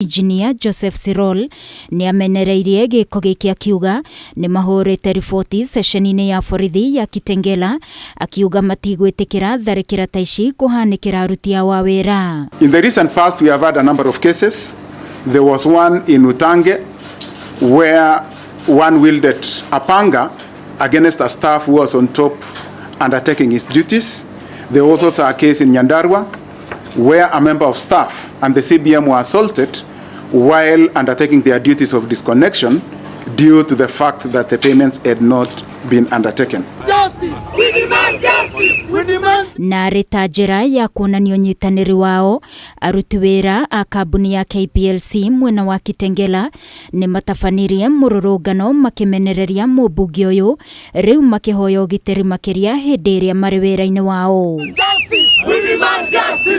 Engineer Joseph Sirol nĩ amenereirie gĩko gĩkĩ akiuga nĩ mahũrĩte riboti ceceni-inĩ ya borithi ya Kitengela akiuga matigwĩtĩkĩra tharĩkĩra ta ici kũhanĩkĩra aruti ao a wĩra. In the recent past, we have had a number of cases. There was one in Utange where one wielded a panga against a staff who was on top undertaking his duties. There was also a case in Nyandarua where a member of staff and the CBM were assaulted while undertaking their duties of disconnection due to the fact that the payments had not been undertaken. Na arĩ ta njĩra ya kuonania ũnyitanĩri wao, aruti wĩra a kambuni ya KPLC mwena wa Kitengela nĩ matabanirie mũrũrũngano makĩmenereria mũmbunge ũyũ rĩu makĩhoya ũgitĩri makĩria hĩndĩ ĩrĩa marĩ wĩra-inĩ wao.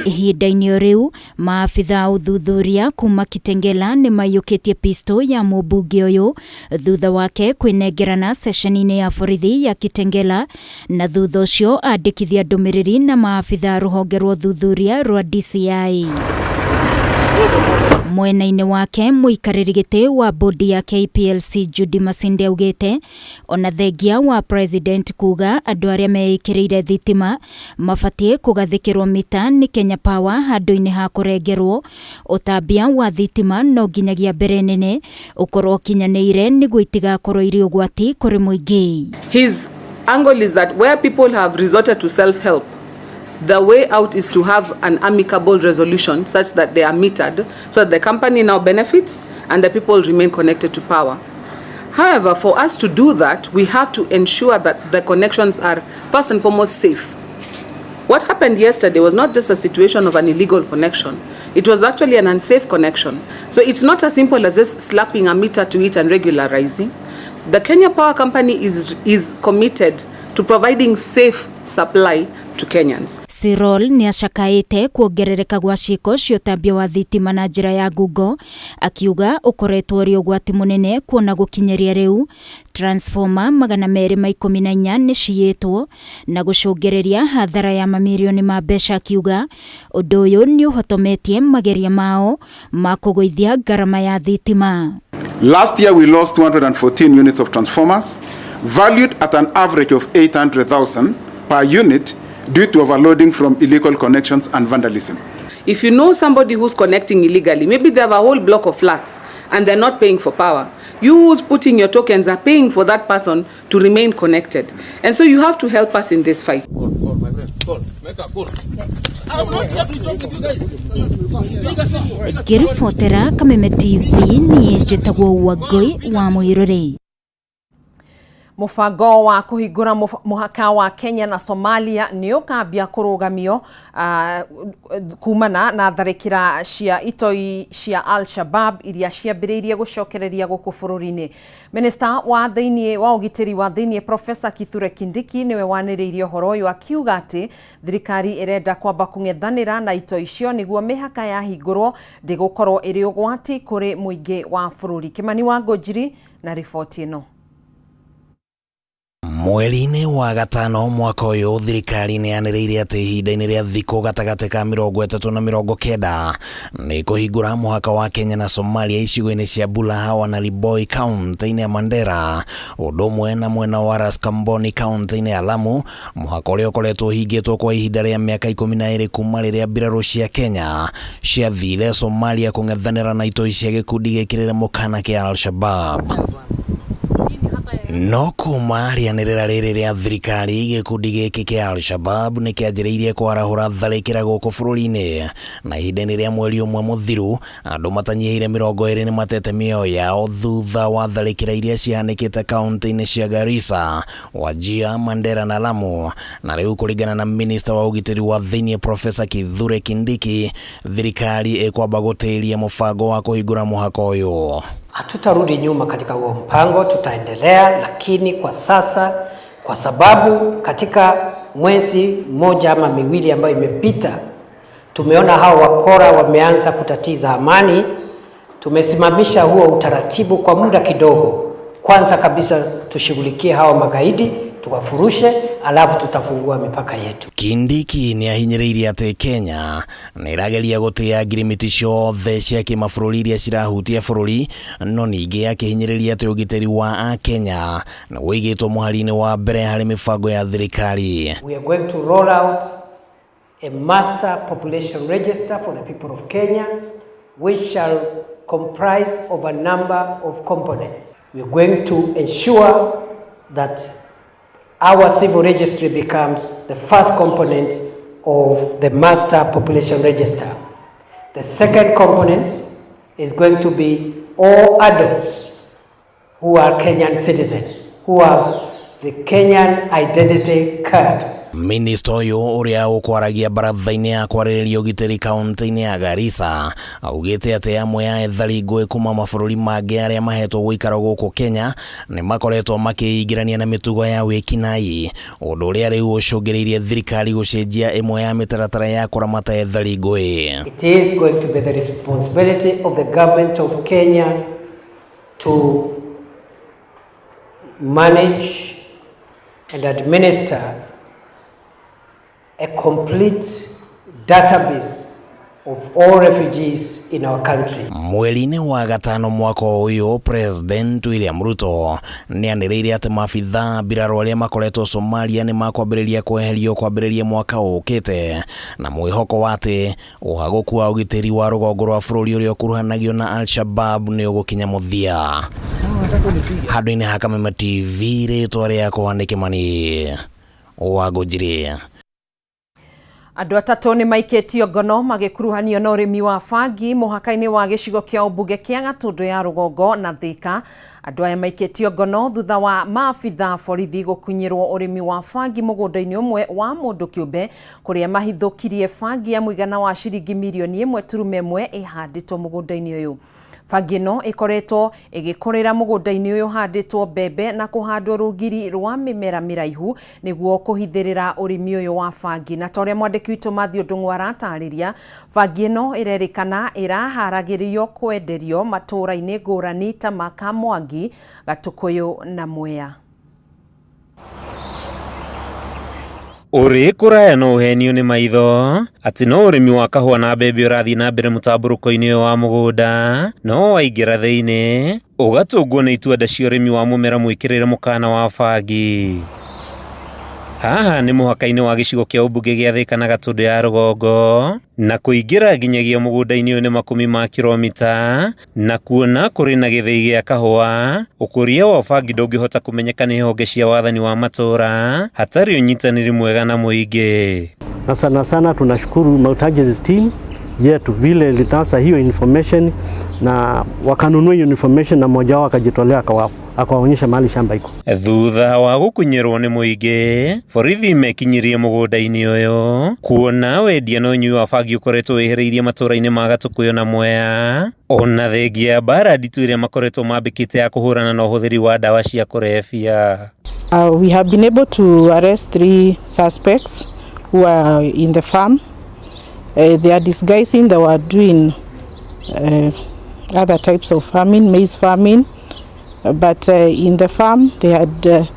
Ihinda-inĩ o rĩu, maabitha a ũthuthuria kuma Kitengela nĩ maiyũkĩtie pistol ya mũmbunge ũyũ thutha wake kwĩnengerana ceceni-inĩ ya borithi ya Kitengela na thutha ũcio andĩkithia ndũmĩrĩri na maabitha a rũhonge rwa ũthuthuria rwa DCI. Mwena-inĩ wake, mũikarĩri gĩtĩ wa bodi ya KPLC Judy Masinde augĩte ona thengia wa president kuga andũ arĩa meĩkĩrĩire thitima mabatiĩ kũgathĩkĩrwo mita nĩ Kenya Power handũ-inĩ ha kũrengerwo, ũtambia wa thitima no nginyagia mbere nene ũkorwo ũkinyanĩire nĩguo itigakorwo irĩ ũgwati kũrĩ mũingĩ. His angle is that where people have resorted to self-help, the way out is to have an amicable resolution such that they are metered, so that the company now benefits and the people remain connected to power. However, for us to do that, we have to ensure that the connections are first and foremost safe. What happened yesterday was not just a situation of an illegal connection. It was actually an unsafe connection. So it's not as simple as just slapping a meter to it and regularizing. The Kenya Power Company is committed to providing safe supply to Kenyans. Sirol nĩ acakaĩte kuongerereka gwa ciĩko cia ũtambia wa thitima na njĩra ya ngungo, akiuga ũkoretwo ũrĩ ũgwati mũnene kuona gũkinyĩria rĩu transformer 214 nĩ ciyĩtwo na gũcũngĩrĩria hathara ya mamirioni ma mbeca, akiuga ũndũ ũyũ nĩ ũhotometie mageria mao ma kũgũithia ngarama ya thitima. Last year, we lost 214 units of transformers, valued at an average of 800,000 per unit due to overloading from illegal connections and vandalism. If you know somebody who's connecting illegally, maybe they have a whole block of flats and they're not paying for power. You who's putting your tokens are paying for that person to remain connected. And so you have to help us in this fight. Call, call, my friend. Call. Make a call. I'm not here to talk with you guys. Ngĩribotera Kameme TV, niĩ njĩtagwo Wangũi wa Mũirũrĩ. Mũbango wa kũhingũra mũhaka wa Kenya na Somalia nĩ ũkambia kũrũgamio kumana na tharĩkĩra cia itoi cia Al-Shabab iria ciambĩrĩirie gũcokereria gũkũ bũrũri-inĩ. Minista wa thĩinĩ wa ũgitĩri wa thĩinĩ, Professor Kithure Kindiki, nĩwe wanĩrĩirie ũhoro ũyũ akiuga atĩ thirikari ĩrenda kwamba kũng'ethanĩra na itoi icio nĩguo mĩhaka yahingũrwo ndĩgũkorwo ĩrĩ ũgwati kũrĩ mũingĩ wa bũrũri. Kĩmani wa Ngũnjiri na riboti ĩno. Mweri-inĩ wa gatano mwaka ũyũ, thirikari nĩ yanĩrĩire atĩ ihinda-inĩ rĩa thikũ gatagatĩ ka 30 na 90 nĩ kũhingũra mũhaka wa Kenya na Somalia icigo-inĩ cia Bulahawa na Liboi kaunti-inĩ ya Mandera, ũndũ ũmwe na mwena wa Raskamboni kaunti-inĩ ya Lamu, mũhaka ũrĩa ũkoretwo ũhingĩtwo kwa ihinda rĩa mĩaka 12 kuma rĩrĩa mbirarũ cia Kenya ciathire Somalia kũng'ethanĩra na itoi cia gĩkundi gĩkĩrĩre mũkana kĩa Al-Shabab. No kuma rĩanĩrĩra rĩrĩ rĩa thirikari, gĩkundi gĩkĩ kĩa Al-Shabab nĩ kĩanjĩrĩirie kwarahũra tharĩkĩra gũkũ bũrũri-inĩ, na ihinda-inĩ rĩa mweri ũmwe mũthiru andũ matanyihĩire 20 nĩ matete mĩoyo yao thutha wa tharĩkĩra iria cihanĩkĩte kaunti-inĩ cia Garissa, Wajir, Mandera na Lamu. Na rĩu kũringana na minista wa ũgitĩri wa thĩinĩ, Professor Kithure Kindiki, thirikari ĩkwamba gũtĩria mũbango wa kũhingũra mũhaka ũyũ. Hatutarudi nyuma katika huo mpango, tutaendelea, lakini kwa sasa, kwa sababu katika mwezi mmoja ama miwili ambayo imepita, tumeona hao wakora wameanza kutatiza amani. Tumesimamisha huo utaratibu kwa muda kidogo. Kwanza kabisa tushughulikie hawa magaidi. tuwafurushe, alafu tutafungua mipaka yetu. Kindiki nĩ ahinyĩrĩirie atĩ Kenya nĩ ĩrageria gũtĩa ngirimiti ciothe cia kĩmabũrũri iria cirahutia bũrũri, no ningĩ akĩhinyĩrĩria atĩ ũgitĩri wa Akenya nĩ ũigĩtwo mũhari-inĩ wa mbere harĩ mĩbango ya thirikari. We are going to roll out a master population register for the people of Kenya, which shall comprise of a number of components. We are going to ensure that our civil registry becomes the first component of the master population register. The second component is going to be all adults who are Kenyan citizens, who have the Kenyan identity card. Minista ũyũ ũrĩa ũkwaragia baratha-inĩ ya kwarĩrĩria ũgitĩri kaunti-inĩ ya Garissa augĩte atĩ amwe a ethari ngũĩ kuma mabũrũri mangĩ arĩa mahetwo gũikara gũkũ Kenya nĩ makoretwo makĩingĩrania na mĩtugo ya wĩkinaĩ, ũndũ ũrĩa rĩu ũcũngĩrĩirie thirikari gũcenjia ĩmwe ya mĩtaratara ya kũramata ethari ngũĩ. It is going to be the responsibility of the government of Kenya to manage and administer a complete database of all refugees in our country. Mweri-inĩ wa gatano mwaka ũyũ, President William Ruto nĩ anĩrĩire atĩ maabithaa mbirarũ arĩa makoretwo Somalia nĩ makwambĩrĩria kweherio kwambĩrĩria mwaka ũkĩte, na mwĩhoko wa atĩ ũhagũku wa ũgitĩri wa rũgongo rwa bũrũri ũrĩa ũkuruhanagio na Al-Shabab nĩ ũgũkinya mũthia. Handũ-inĩ ha Kameme TV, rĩtwa rĩakwa nĩ Kĩmani wa Ngũnjiri. Andũ atatũ nĩ maikĩtio ngono magĩkuruhanio na ũrĩmi wa bangi mũhaka-inĩ wa gĩcigo kĩa ũmbunge kĩa Gatũndũ ya rũgongo na Thĩka. Andũ aya maikĩtio ngono thutha wa maabitha borithi gũkunyĩrwo ũrĩmi wa bangi mũgũnda-inĩ ũmwe wa mũndũ kĩũmbe, kũrĩa mahithũkirie bangi ya mũigana wa ciringi mirioni 1.1 ĩhandĩtwo mũgũnda-inĩ ũyũ. Bangi ĩno ĩkoretwo ĩgĩkũrĩra mũgũnda-inĩ ũyũ ũhandĩtwo mbembe na kũhandwo rũgiri rwa mĩmera mĩraihu nĩguo kũhithĩrĩra ũrĩmi ũyũ wa bangi. Na ta ũrĩa mwandĩki witũ Mathew Ndung'u aratarĩria, bangi ĩno ĩrerĩkana ĩraharagĩrio kwenderio matũũra-inĩ ngũrani ta ma Kamwangi, Gatũkũyũ na Mwea. Ũrĩ kũraya no ũhenio nĩ maitho atĩ no ũrĩmi wa kahũa na mbembe ũrathiĩ na mbere mũtambũrũko-inĩ ũyũ wa mũgũnda, no waingĩra thĩinĩ ũgatũngwo nĩ ituanda cia ũrĩmi wa mũmera mwĩkĩrĩre mũkana wa bangi. Haha nĩ mũhaka-inĩ wa gĩcigo kĩa ũmbunge gĩa Thĩka na Gatũndũ ya rũgongo, na kũingĩra nginyagia mũgũnda-inĩ ũyũ nĩ makũmi ma kiromita, na kuona kũrĩ na gĩthĩi gĩa kahũa, ũkũria wa bangi ndũngĩhota kũmenyeka nĩ honge cia wathani wa matũũra hatarĩ ũnyitanĩri mwega na mũingĩ. Na sana sana tunashukuru Multi-Agency team yetu vile ilitasa hiyo information na wakanunua hiyo information, na mmoja wao akajitolea akawaonyesha mahali shamba iko. Thutha wa gũkunyĩrwo nĩ mũingĩ, borithi mekinyirie mũgũnda-inĩ ũyũ kuona wendia na ũnyui wa bangi ũkoretwo wĩhĩrĩirie matũũra-inĩ ma Gatũkũyũ na Mwea, ona thengia ya mbara nditũ ĩrĩa makoretwo mambĩkĩte ya kũhũrana na ũhũthĩri wa ndawa cia kũrebia. We have been able to arrest three suspects who are in the farm. They are disguising, they were doing other types of farming, maize farming, but in the farm they had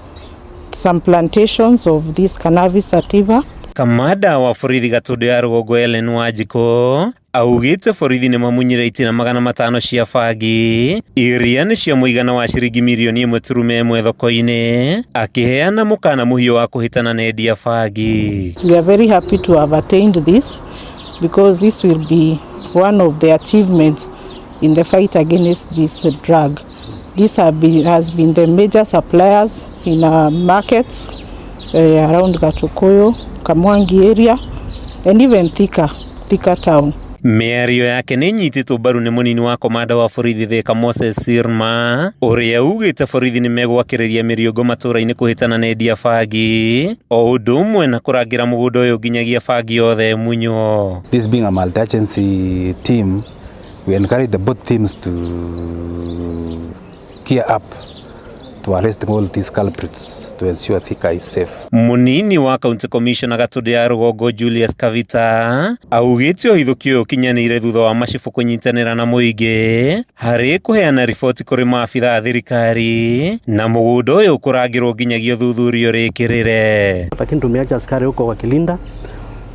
some plantations of this cannabis sativa. Kamanda wa borithi Gatũndũ ya rũgongo Ellen Wanjikũ augĩte borithi nĩ mamunyire itina 500 cia bangi iria nĩ cia mũigana wa ciringi mirioni 1.1 thoko-inĩ, akĩheana mũkana mũhiũ wa kũhĩtana na endia bangi. We are very happy to have attained this because this will be one of the achievements in the fight against this drug. This has been the major suppliers in our markets around Gatukuyu, Kamwangi area, and even Thika, Thika town. Mĩario yake nĩ ĩnyitĩtwo mbaru nĩ mũnini wa komanda wa borithi Thika Moses Sirma, ũrĩa ugĩte borithi nĩ megwakĩrĩria mĩriũngũ matũũra-inĩ kũhĩtana na endia bangi o ũndũ ũmwe na kũrangĩra mũgũnda ũyũ nginyagia bangi yothe ĩmunywo. This being a multi-agency team, we encourage the both teams to gear up. to arresting all these culprits to ensure Thika is safe. Munini wa county commissioner Gatundu ya Rũgongo Julius Kavita augĩte ũhithũki ũyũ ũkinyanĩire thutha wa macibũ kũnyitanĩra na mũingĩ harĩ kũheana riboti kũrĩ maabitha a thirikari na mũgũnda ũyũ ũkũrangĩrwo nginyagia ũthuthuria ũrĩkĩrĩre. Lakini tumeacha askari huko wakilinda,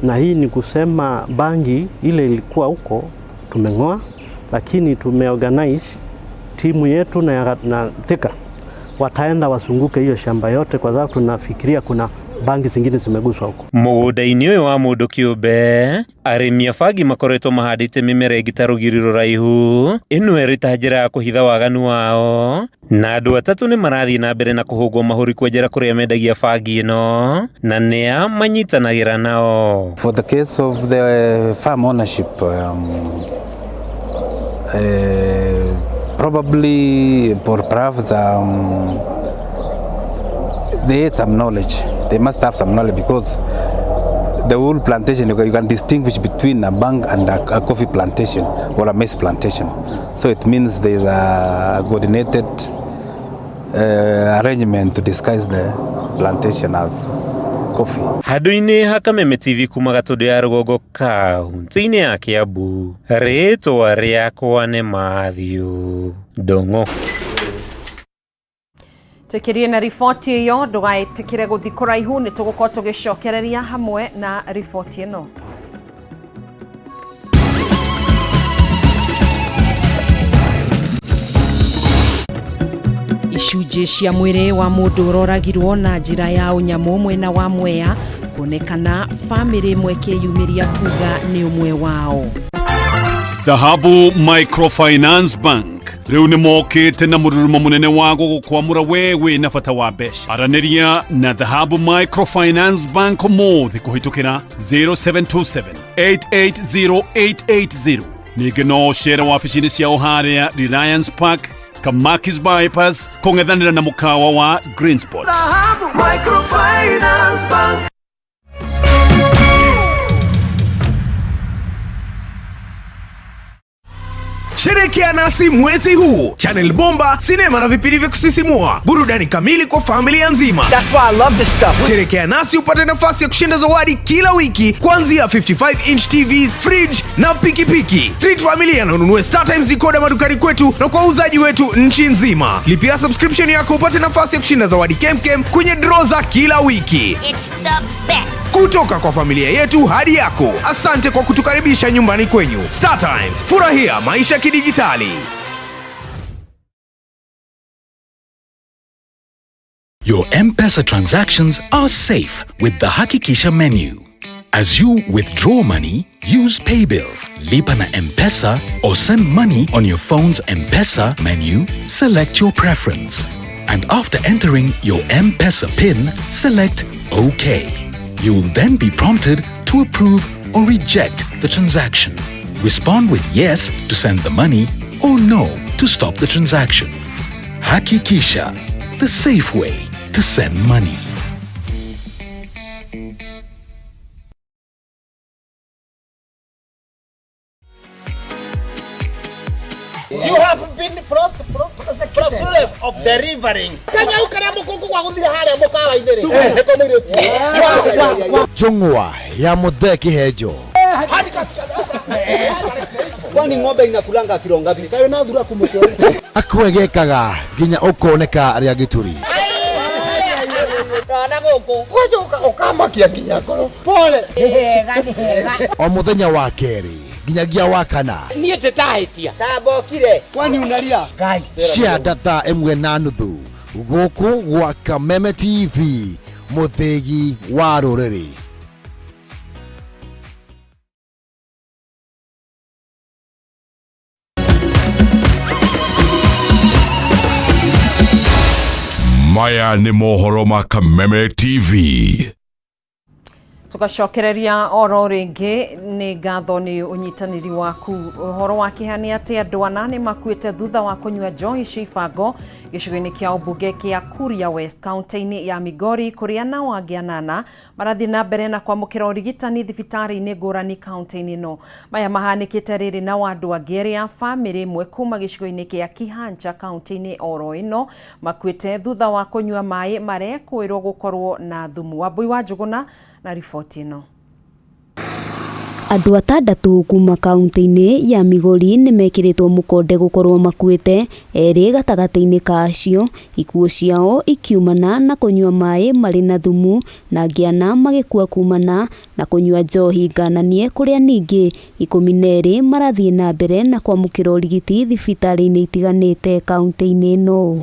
na hii ni kusema bangi ile ilikuwa huko tumeng'oa, lakini tumeorganize timu yetu na Thika wataenda wasunguke hiyo shamba yote, kwa sababu tunafikiria kuna bangi zingine zimeguswa huko. Mũgũnda-inĩ ũyũ wa mũndũ kĩũmbe arĩmi a bangi makoretwo mahandĩte mĩmera ĩngĩ ta rũgiri rũraihu ĩno ĩrĩ ta njĩra ya kũhitha waganu wao na andũ atatũ nĩ marathiĩ na mbere na kũhũngwo mahũri kwenjera kũrĩa mendagia bangi ĩno na nĩa manyitanagĩra nao. For the case of the farm ownership, probably or perhaps they had some knowledge. They must have some knowledge because the whole plantation, you can distinguish between a bank and a coffee plantation or a maize plantation. So it means there is a coordinated arrangement to disguise the plantation as coffee. Handũ-inĩ ha Kameme TV kuma Gatundu ya Rũgongo kaunti-inĩ ya Kiambu, rĩtwa rĩakwa nĩ Matthew Ndung'u. Tuikirie na riboti iyo ndugaĩtĩkĩre gũthiĩ kũraihu nĩ tũgũkorwo tũgĩcokereria hamwe na riboti ĩno. Icunjĩ cia mwĩrĩ wa mũndũ ũroragirwo na njĩra ya ũnyamũ mwena wa Mwea kuonekana bamĩrĩ ĩmwe ĩkĩyumĩria kuga nĩ ũmwe wao. Dhahabu Microfinance Bank rĩu nĩ mokĩte na mũrurumo mũnene wa gũgũkwamũra we wĩna bata wa mbeca. Aranĩria na Dhahabu Microfinance Bank ũmũthĩ kũhĩtũkĩra 0727 880880. Ningĩ no ũcere wabici-inĩ ciao harĩa Reliance Park, Kamakis Bypass, kũng'ethanĩra na mũkawa wa Green Spot. Dhahabu Microfinance Bank. Sherehekea nasi mwezi huu. Channel Bomba, sinema na vipindi vya kusisimua, burudani kamili kwa familia nzima. That's why I love this stuff. Sherehekea nasi upate nafasi ya kushinda zawadi kila wiki kuanzia 55-inch TV, fridge na pikipiki. Treat familia na ununue Star Times decoder madukani kwetu na kwa wauzaji wetu nchi nzima. Lipia subscription yako upate nafasi ya kushinda zawadi kemkem kwenye draw za kila wiki. It's the best. Kutoka kwa familia yetu hadi yako. Asante kwa kutukaribisha nyumbani kwenyu. Star Times, furahia maisha kidijitali. Your M-Pesa transactions are safe with the Hakikisha menu. As you withdraw money, use Paybill, Lipa na M-Pesa, or send money on your phone's M-Pesa menu, select your preference. And after entering your M-Pesa PIN, select OK. You'll then be prompted to approve or reject the transaction. Respond with yes to send the money or no to stop the transaction. Hakikisha, the safe way to send money. You have been prosecuted of delivering. Kanya ukara mukungu wa guthire haria mukawa-inĩ rĩ. Nĩko mũirĩtu. Njũng'wa ya Muthee Kihenjo. Kwani ng'ombe inakulanga kilo ngapi? Kayo na thura kumutwe. Akwegekaga nginya ukoneka rĩa gĩturi. Kana gũkũ. Gũcoka ũkamakia nginya ngoro. Pole. Nĩ hega, nĩ hega. O mũthenya wa kerĩ nginyagia wa kana. Niĩ ndĩtahĩtia. Tambokire. Kwani unalia? Ngai. Cia thaa 1:30 gũkũ gwa Kameme TV mũthĩgi wa rũrĩrĩ. Maya nĩ mohoro ma Kameme TV. Tugacokereria oro rĩngĩ nĩ ngatho nĩ ũnyitanĩri waku. Ũhoro wa kĩeha nĩ atĩ andũ ana nĩ makuĩte thutha wa kũnyua njohi cia ibango gĩcigo-inĩ kĩa ũmbunge kĩa Kuria West kaunti-inĩ ya Migori, kũrĩa nao angĩ anana marathiĩ na mbere na kwamũkĩra ũrigitani thibitarĩ-inĩ ngũrani kaunti-inĩ ĩno. Maya mahanĩkĩte rĩrĩ nao andũ angĩ erĩ a bamĩrĩ ĩmwe kuma gĩcigo-inĩ kĩa Kihancha kaunti-inĩ oro ĩno makuĩte thutha wa kũnyua maĩ marekũĩrwo gũkorwo na thumu. Wambui wa Njũgũna na riboti ĩno. Andũ atandatũ kuma kaunti-inĩ ya Migori nĩ mekĩrĩtwo mũkonde gũkorwo makuĩte, erĩ gatagatĩ-inĩ ka acio, ikuũ ciao ikiumana na kũnyua maĩ marĩ na thumu na angĩ ana magĩkua kumana na kũnyua njohi ngananie kũrĩa ningĩ 12 marathiĩ na mbere na kwamũkĩra ũrigiti thibitarĩ-inĩ itiganĩte kaunti-inĩ ĩno.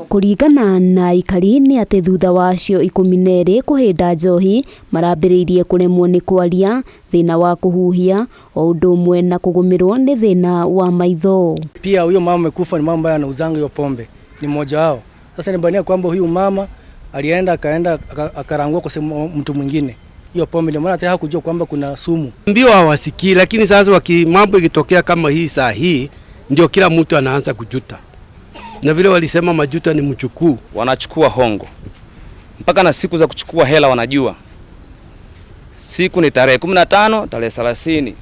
Kũringana na aikari nĩ atĩ thutha wa acio 12 kũhĩnda njohi marambĩrĩirie kũremwo nĩ kwaria, thĩna wa kũhuhia o ũndũ ũmwe na kũgũmĩrwo nĩ thĩna wa maitho. Pia huyo mama amekufa ni mama ambaye anauzanga hiyo pombe, ni mmoja wao. Sasa nibania kwamba huyu mama alienda akaenda akarangua kwa sehemu mtu mwingine hiyo pombe, ndio maana hata hakujua kwamba kuna sumu. Mbio hawasikii, lakini sasa waki mambo ikitokea kama hii saa hii ndio kila mtu anaanza kujuta, na vile walisema majuto ni mchukuu. Wanachukua hongo mpaka na siku za kuchukua hela wanajua siku ni tarehe 15, tarehe 30,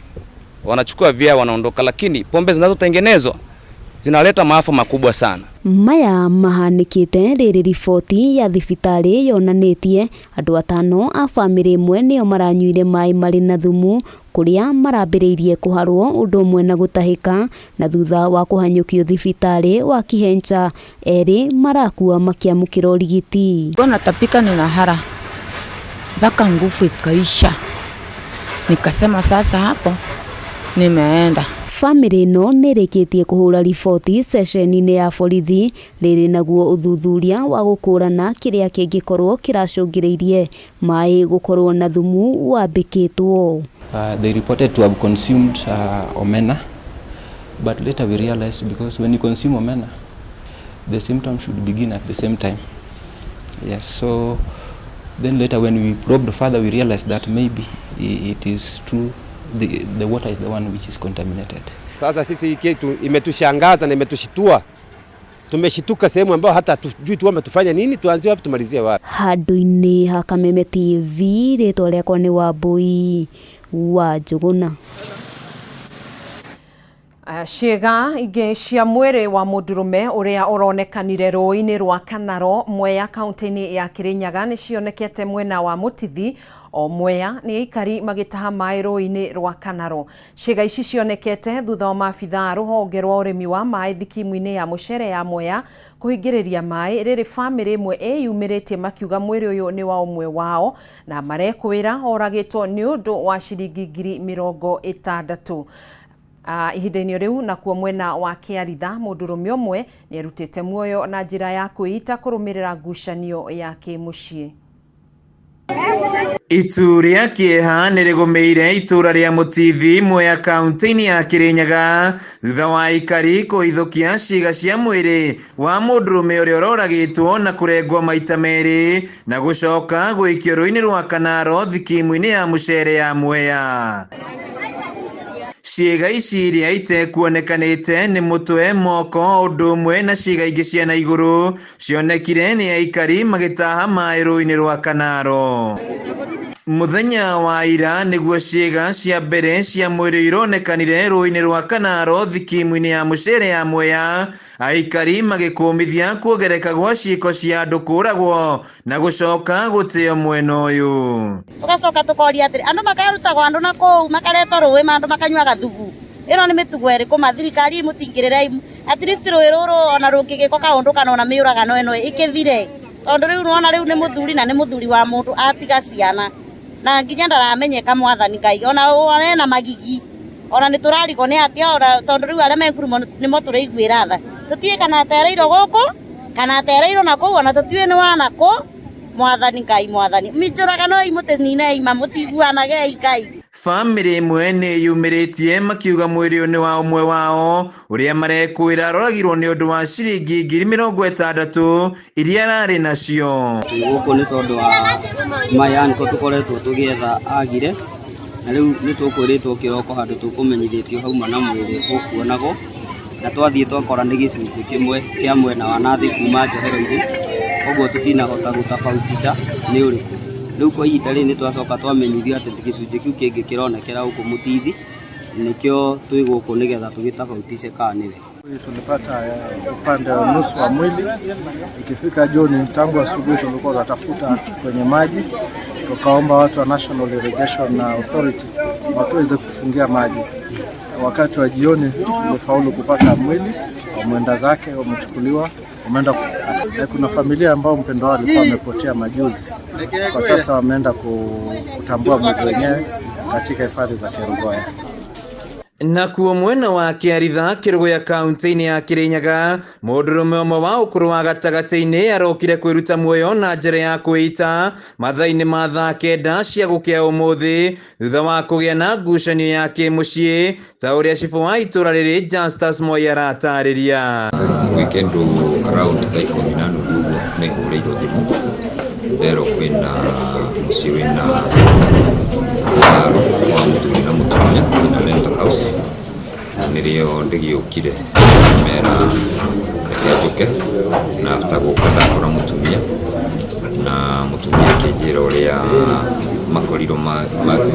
wanachukua vya wanaondoka, lakini pombe zinazotengenezwa zinaleta maafa makubwa sana. Maya mahanĩkĩte rĩrĩ riboti ya thibitarĩ yonanĩtie andũ atano a bamĩrĩ ĩmwe nĩo maranyuire maĩ marĩ na thumu kũrĩa marambĩrĩirie kũharwo ũndũ ũmwe na gũtahĩka, na thutha wa kũhanyũkio thibitarĩ wa Kihencha erĩ marakua makĩamũkĩra ũrigiti. Natapika ninahara mpaka nguvu ikaisha, nikasema sasa hapo nimeenda. Bamĩrĩ ĩno nĩrĩkĩtie kũhũra riboti ceceni-inĩ ya borithi rĩrĩ naguo ũthuthuria wa gũkũrana kĩrĩa kĩngĩkorwo kĩracũngĩrĩirie maĩ gũkorwo na thumu wambĩkĩtwo. They reported to have consumed omena, but later we realized because when you consume omena, the symptoms should begin at the same time. Yes, so then later when we probed further, we realized that maybe it is true, the water is the one which is contaminated. Sasa sisi hii kitu imetushangaza na imetushitua. Tumeshituka sehemu ambayo hata hatujui tuombe tufanye nini, tuanzie wapi tumalizie wapi. Handũ-inĩ ha Kameme TV, rĩtwa rĩakwa nĩ Wambui wa Njũgũna. Ciĩga ingĩ cia mwĩrĩ wa mũndũrũme ũrĩa ũronekanire rũĩ-inĩ rwa Kanaro Mwea kaunti-inĩ ya Kirinyaga nĩ cionekete mwena wa Mũtithi o Mwea nĩ aikari magĩtaha maĩ rũĩ-inĩ rwa Kanaro. Ciĩga ici cionekete thutha wa maabithaa rũhonge rwa ũrĩmi wa maĩ thikimu-inĩ ya mũcere ya Mwea kũhingĩrĩria maĩ rĩrĩ bamĩrĩ ĩmwe ĩyumĩrĩtie makiuga mwĩrĩ ũyũ nĩ wa ũmwe wao na marekwĩra oragĩtwo nĩ ũndũ wa ciringi 60,000. Ihinda-inĩ rĩu nakuo mwena wa Kĩaritha mũndũrũme ũmwe nĩerutĩte muoyo na njĩra ya kwĩita kũrũmĩrĩra ngucanio ya kĩmũciĩ. Itu rĩa kĩeha nĩ rĩgũmĩire itũra rĩa Mũtithi Mwea kaunti-inĩ ya Kĩrĩnyaga thutha wa aikari kũhithũkia ciĩga cia mwĩrĩ wa mũndũrũme ũrĩa ũroragĩtwo na kũrengwo maita merĩ na gũcoka gũikio rũĩ-inĩ rwa Kanaro thikimu-inĩ ya mũcere ya Mwea. Ciĩga ici iria itekuonekanĩte nĩ mũtwe, moko ũndũ ũmwe na ciĩga ingĩ cia na igũrũ cionekire nĩ aikari magĩtaha maĩ rũĩ-inĩ rwa Kanaro. Mũthenya wa ira nĩguo ciĩga cia mbere cia mwĩrĩ ironekanire rũĩ-inĩ rwa Kanaro thikimu-inĩ ya mũcere ya Mwea, aikari magĩkũmithia kuongereka gwa ciĩko cia andũ kũragwo na gũcoka gũteo mwena ũyũ. Tugacoka tukoria atĩrĩ, andũ makarutagwo andũ na kũu makaretwo rũĩ ma andũ makanyuaga thubu. Ĩno nĩ mĩtugo ĩrĩkũ ma thirikari mũtingĩrĩre at least rũĩ rũrũ ona rũngĩgĩkwo kaũndũ kana ona mĩũragano ĩno ĩkĩthire, tondũ rĩu nĩwona rĩu nĩ mũthuri na nĩ mũthuri wa mũndũ atiga ciana na nginya ndaramenyeka mwathani Ngai ona ena magigi ona nĩ tũrarigwo nĩ atĩa ona tondũ rĩu arĩa me ngurumo nĩmo tũraiguĩra tha, tũtiũĩ kana atereirwo gũkũ kana atereirwo na kũu ona tũtiũĩ nĩ wana kũ. Mwathani Ngai mwathani minjũragano mũtĩninei ma mũtiguanagei Ngai. Bamĩrĩ ĩmwe nĩ yumĩrĩtie makiuga mwĩrĩ ũyũ nĩ wa ũmwe wao ũrĩa marekwĩra aroragirwo nĩ ũndũ wa ciringi 60,000 iria ararĩ nacio. Twĩ gũkũ nĩ tondũ wa maya nĩko tũkoretwo tũgĩetha agire na rĩu nĩ tũkwĩrĩtwo kĩroko handũ tũkũmenyithĩtio hauma na mwĩrĩ ũkuonagwo na twathiĩ twakora nĩ gĩcunjĩ kĩmwe kĩa mwena wa nathĩ kuma njohero-inĩ koguo tũtinahota gũtabautisha nĩ ũrĩkũ. Rĩu kwa ihinda rĩrĩ nĩ twacoka twamenyithio atĩ gĩcunjĩ kĩu kĩngĩ kĩronekera gũkũ Mũtithi nĩkĩo twĩ gũkũ nĩgetha tũgĩtabautice kana nĩwe. Tulipata upande wa nusu wa mwili. Ikifika jioni, tangu asubuhi tulikuwa tunatafuta kwenye maji, tukaomba watu wa National Irrigation Authority watuweze kutufungia maji. Wakati wa jioni tulifaulu kupata mwili wa mwenda zake, wamechukuliwa wameenda. Kuna familia ambao mpendwa wao alikuwa amepotea majuzi, kwa sasa wameenda kutambua mwili wenyewe katika hifadhi za Kerugoya. Nakuo mwena wa Kĩaritha Kĩrũgũya kaunti-inĩ ya Kĩrĩnyaga mũndũrũme ũmwe wa ũkũrũ wa gatagatĩ-inĩ arokire kwĩruta muoyo na njĩra ya kwĩita mathaa-inĩ ma thaa 9 cia gũkĩa ũmũthĩ thutha wa kũgĩa na ngucanio ya kĩmũciĩ ta ũrĩa cibũ wa itũra rĩrĩ Justus Moi aratarĩria. Gwĩ kĩndũ around thaa ikũmi na nuthu ũguo nĩ hũrĩirwo thimũ nderwo kwĩna mũciĩ wĩna haro wa mũthuri na mũtumia ina rental house na nĩrĩo ndĩgĩũkire mera reke njũke na after gũka ndakora mũtumia na mũtumia akĩnjĩra ũrĩa makorirwo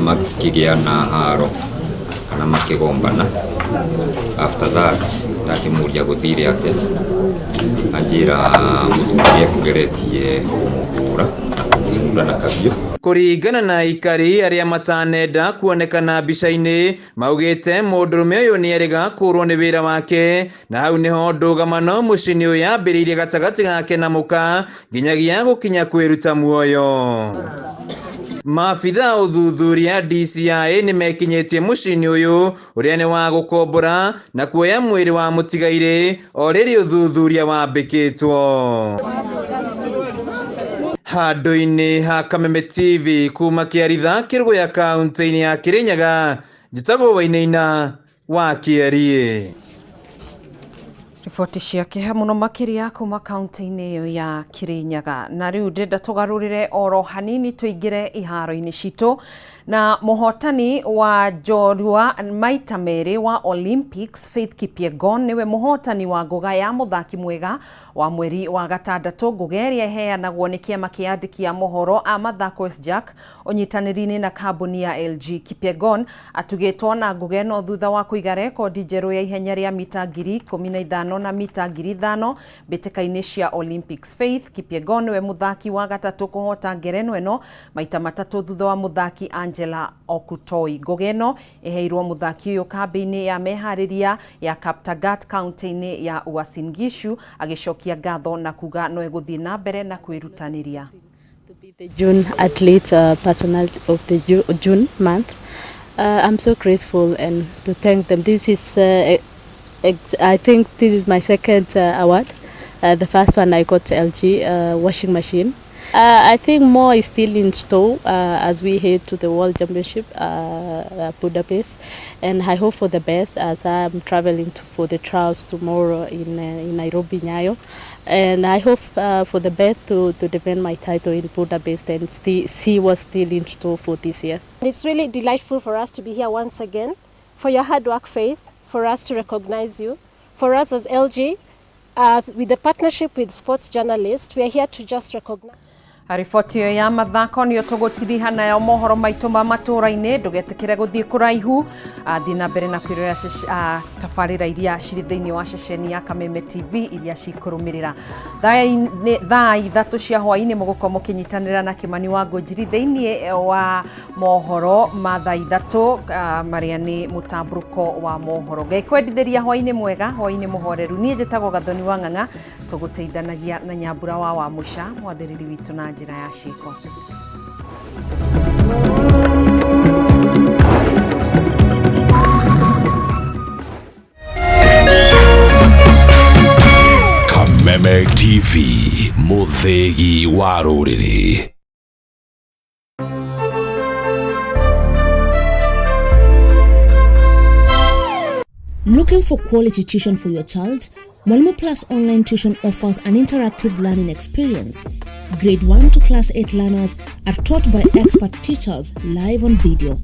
makĩgĩa na haro kana makĩgombana. After that ndakĩmũria gũthire atĩa, anjĩra mũthuri ekũgeretie kũmũhũra na kũmũhura na kahiũ. Kũringana na aikari arĩa matanenda kuonekana mbica-inĩ maugĩte mũndũrũme ũyũ nĩerĩga kũrwo nĩ wĩra wake na hau nĩho ndũgamano mũciĩ-inĩ ũyũ yambĩrĩirie gatagatĩ gake na mũka nginyagia gũkinya kwĩruta muoyo. Maabitha ũthuthuria DCI nĩmekinyĩtie mũciĩ-inĩ ũyũ ũrĩa nĩ wa gũkombora na kuoya mwĩrĩ wa mũtigairĩ o rĩrĩ ũthuthuria wambĩkĩtwo. Handũ-inĩ ha Kameme TV kuma Kĩaritha Kĩrũgũya kaunti-inĩ ya Kĩrĩnyaga njĩtagwo Wainaina wa Kĩeriĩ. Riboti ciake mũno makĩria kuma kaunti-inĩ ĩyo ya Kĩrĩnyaga. Na rĩu ndĩrenda tũgarũrĩre oro hanini tũingĩre iharo-inĩ citũ na mũhotani wa njorua maita merĩ wa Olympics Faith Kipyegon nĩwe mũhotani wa ngũga ya mũthaki mwega wa mweri wa gatandatũ, ngũga ĩrĩa ĩheanagwo nĩ kĩama kĩa andĩki a mohoro a mathako SJAK ũnyitanĩri-inĩ na kambuni ya LG. Kipyegon atugĩtwo na ngũga ĩno thutha wa kũiga rekondi njerũ ya ihenya rĩa mita 15,000 na mita 5,000 mbĩtĩka-inĩ cia Olympics. Faith Kipyegon nĩwe mũthaki wa gatatũ kũhota ngerenwa ĩno maita matatũ thutha wa mũthaki Angela Okutoi. Ngũga ĩno ĩheirwo mũthaki ũyũ kambĩ-inĩ ya meharĩria ya Kaptagat kaunti-inĩ ya Uasin Gishu agĩcokia ngatho na kuga no egũthiĩ na mbere na kwĩrutanĩria. The June athlete personal of the June month. I'm so grateful and to thank them. This is, I think this is my second award. The first one I got LG washing machine. I think more is still in store as we head to the World Championship Budapest, and I hope for the best as I'm traveling for the trials tomorrow in Nairobi, Nyayo, and I hope for the best to defend my title in Budapest and see what's still in store for this year. It's really delightful for us to be here once again, for your hard work, Faith, for us to recognize you, for us as LG, with the partnership with sports journalists, we are here to just recognize. Riboti ĩyo ya mathako nĩyo tũgũtiriha nayo mohoro maitũ ma matũra-inĩ. Ndũgetĩkĩre gũthiĩ kũraihu, thiĩ na mbere na kwĩrorera tabarĩra iria cirĩ thĩinĩ wa ceceni ya Kameme TV iria cikũrũmĩrĩra. Thaa 3 cia hwaĩ-inĩ mũgũkorwo mũkĩnyitanĩra na Kĩmani wa Ngũnjiri thĩinĩ wa mohoro ma thaa 3 marĩa nĩ mũtambũrũko wa mohoro. Ngai kwendithĩria hwaĩ-inĩ mwega, hwaĩ-inĩ mũhoreru. Niĩ njĩtagwo Gathoni wa Ng'ang'a, tũgũteithanagia na Nyambura wa Wamũca mwathĩrĩri witũ na njĩra ya ciĩko. Kameme TV, mũthĩgi wa rũrĩrĩ. Looking for quality tuition for your child? Mwalimu Plus Online Tuition offers an interactive learning experience. Grade 1 to Class 8 learners are taught by expert teachers live on video.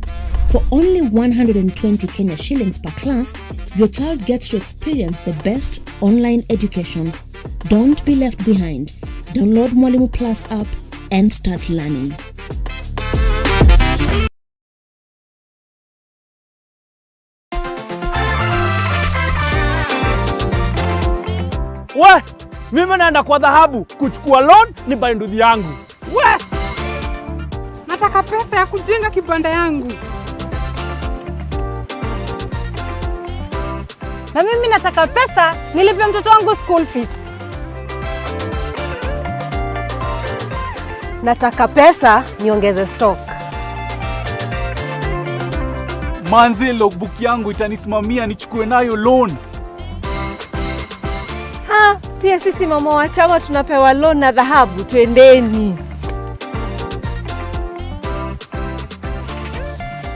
For only 120 Kenya shillings per class, your child gets to experience the best online education. Don't be left behind. Download Mwalimu Plus app and start learning. We, mimi naenda kwa dhahabu kuchukua loan ni buy nduthi yangu. We, Nataka pesa ya kujenga kibanda yangu. Na mimi nataka pesa nilipe mtoto wangu school fees. Nataka pesa niongeze stock. Manze, logbook yangu itanisimamia nichukue nayo loan. Ha, pia sisi mama wa chama tunapewa loan na dhahabu, twendeni.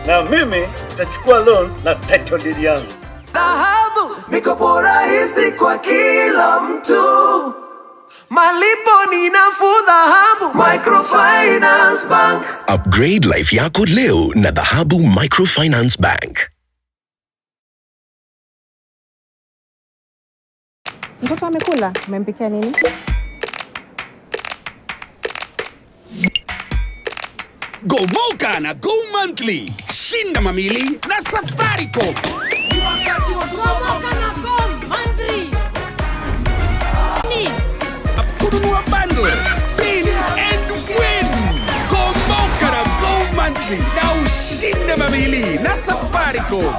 Na mimi nitachukua loan na title deed yangu. Dhahabu, mikopo rahisi kwa kila mtu, malipo ni nafuu. Dhahabu Microfinance Bank. Upgrade life yako leo na Dhahabu Microfinance Bank. Mtoto amekula? Umempikia nini? Gomoka na Go Monthly. Shinda mamili na Safaricom. Gomoka na Go Monthly. Kununua bundle, spin and win. Gomoka na Go Monthly na ushinde mamili na Safaricom.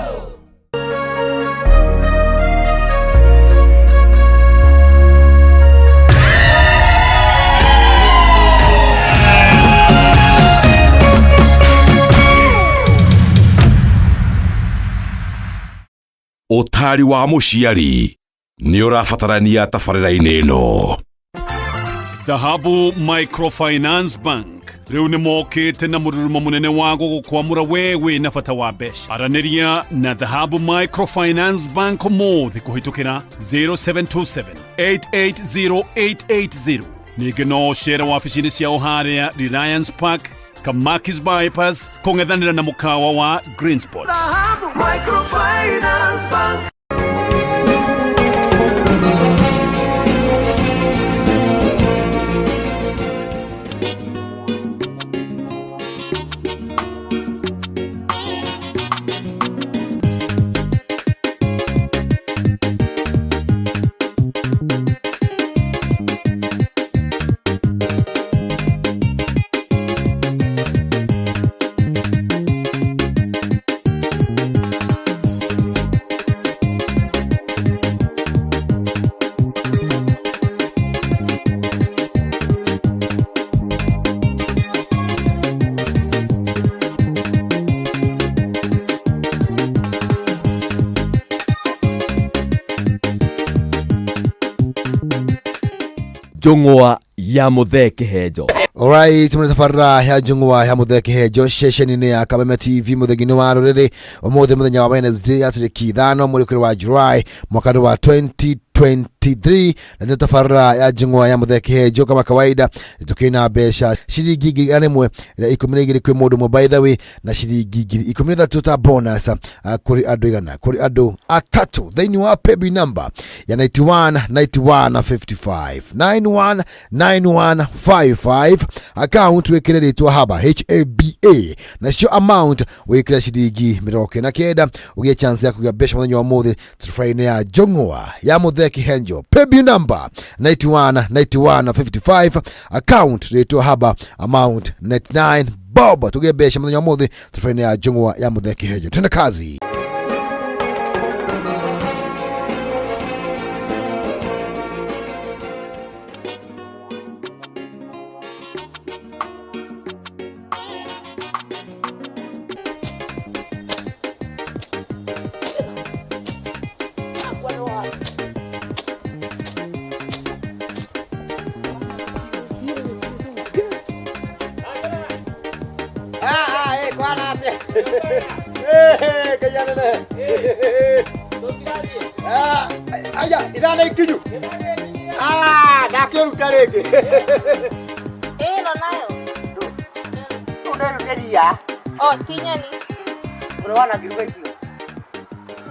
Ũtari wa mũciari nĩ ũrabatarania tabarĩra-inĩ ĩno. Dhahabu Microfinance Bank rĩu nĩ mokĩte na mũrurumo mũnene wa gũgũkwamũra we wĩna bata wa mbeca. Aranĩria na Dhahabu Microfinance Bank ũmũthĩ kũhĩtũkĩra 0727 880880. Ningĩ no ũcere wabici-inĩ ciao harĩa Reliance Park, Kamakis Bypass, kũng'ethanĩra na mũkawa wa Green Spots. Dhahabu Microfinance Bank. Njũng'wa ya Muthee Kĩhenjo. Alright, muna tabarĩra ya njũng'wa ya Muthee Kĩhenjo ceceni-inĩ ya Kameme TV mũthengi-inĩ wa rũrĩrĩ ũmũthĩ mũthenya wa Wednesday ya tarĩki 5 mweri wa July mwaka wa 2023, na nĩ tabarĩra ya njũng'wa ya Muthee Kĩhenjo. Kama kawaida tukina mbeca ciringi 1,012 kwĩ mũndũ ũmwe, by the way, na ciringi 13,000 ta bonus kũrĩ andũ 100, kũrĩ andũ atatũ thĩinĩ wa paybill number ya 91 91 55 91 9155, account wĩkĩre rĩtwa Haba, HABA, nacio amount wĩkĩre ciringi 99, ũgĩe chance ya kũgĩa mbeca mũthenya wa ũmũthĩ tabarĩra-inĩ ya njũng'wa ya Muthee Kĩhenjo. Paybill number 91 91 55, account rĩtwa Haba, amount 99 bob, tũgĩe mbeca mũthenya wa ũmũthĩ tabarĩra-inĩ ya njũng'wa ya Muthee Kĩhenjo. Twende kazi. Ah, eh, kwana ate. Eh, kayana. Aya, ithano ikinyu. Ah, ndakĩruta rĩngĩ. Ĩno nayo. Ũnderuteria. O, ti nyeni. Ũrĩ wona ngiruga icio?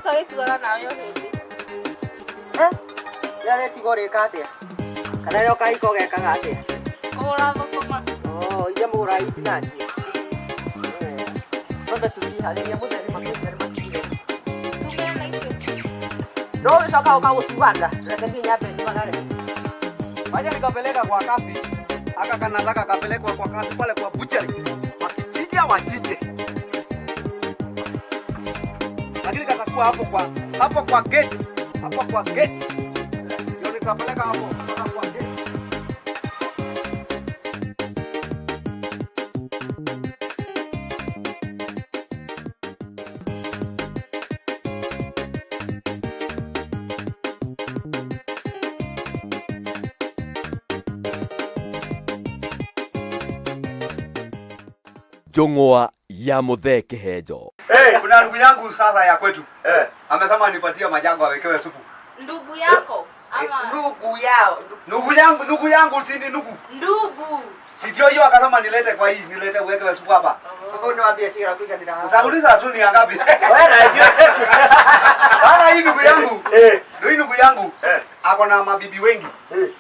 Tũgagĩtigana nawe o hĩndĩ. Eh? Rĩrĩa rĩtigwo rĩka atĩa? Kana rĩrĩa ũkahika ũgekaga atĩa? Kũgũra thũkũma. Oh, iria mũgũraga itinangie. Ng'ombe tũtiharĩria mũtheri makĩria nĩ makinyire. Tũgĩe na icio. No ũgĩcoka ũkagũtuanga. Reke niĩ nyambe nyuagare. Wacha nikapeleka kwa kasi. Aka kanataka kapelekwa kwa kasi pale kwa butchery. Wakichinja wachinje. Lakini katakuwa hapo kwa gate. Hapo kwa gate. Ndio nikapeleka hapo mpaka kwa gate. Njũng'wa ya Muthee Kĩhenjo. Hey, kuna ndugu yangu sasa ya kwetu. Amesema nipatie majango awekewe supu. Ndugu yako ama Ndugu yao. Ndugu yangu si ni ndugu. Ndugu. Si ndio hiyo akasema nilete kwa hii, nilete uwekewe supu hapa. Kwa hiyo niwaambie sira kuika nina. Utauliza tu ni ngapi? Wewe najua. Bana hii ndugu yangu. Ndio hii ndugu yangu. Ako na mabibi wengi.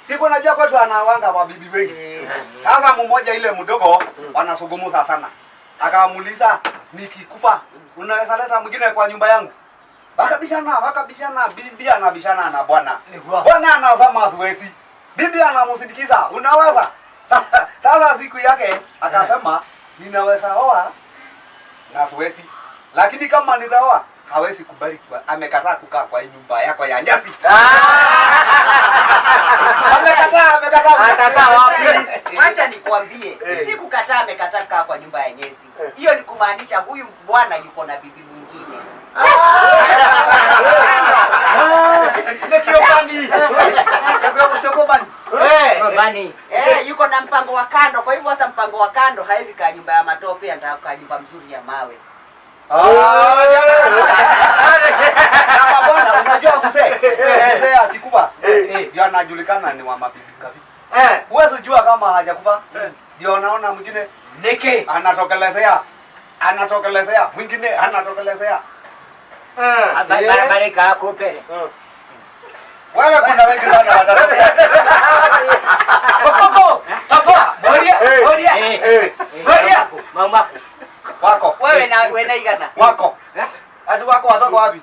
Siku najua kwetu anawanga mabibi wengi. Sasa mmoja ile mdogo wanasugumuza sana. Akamuuliza nikikufa unaweza leta mwingine kwa nyumba yangu? Wakabishana, bibi anabishana na bwana. Bwana anasema siwezi. Bibi anamsindikiza, unaweza. Sasa siku yake akasema ninaweza oa na siwezi. Lakini kama nitaoa hawezi kubali, amekataa kukaa kwa hii nyumba yako ya nyasi. Amekataa. Atakataa wapi? Wacha nikwambie, si kukataa amekataa kukaa kwa nyumba ya nyasi. Hiyo ni kumaanisha huyu bwana yuko na bibi mwingine. Yuko na mpango wa kando. Kwa hivyo sasa mpango wa kando hawezi kaa nyumba ya matope, anataka kukaa nyumba mzuri ya mawe. Kama bwana unajua mzee akikufa ndio anajulikana ni wa mabibi kabisa. Huwezi jua kama hajakufa. Ndio naona mwingine neke anatokelezea mwingine anatokelezea. Barabara kaa mbele. Wewe kuna wengi sana watatokea. Koko, papa, boria, boria. Boria. Mama. Wako. Wewe na wewe na igana. Wako. Ati wako watoka wapi?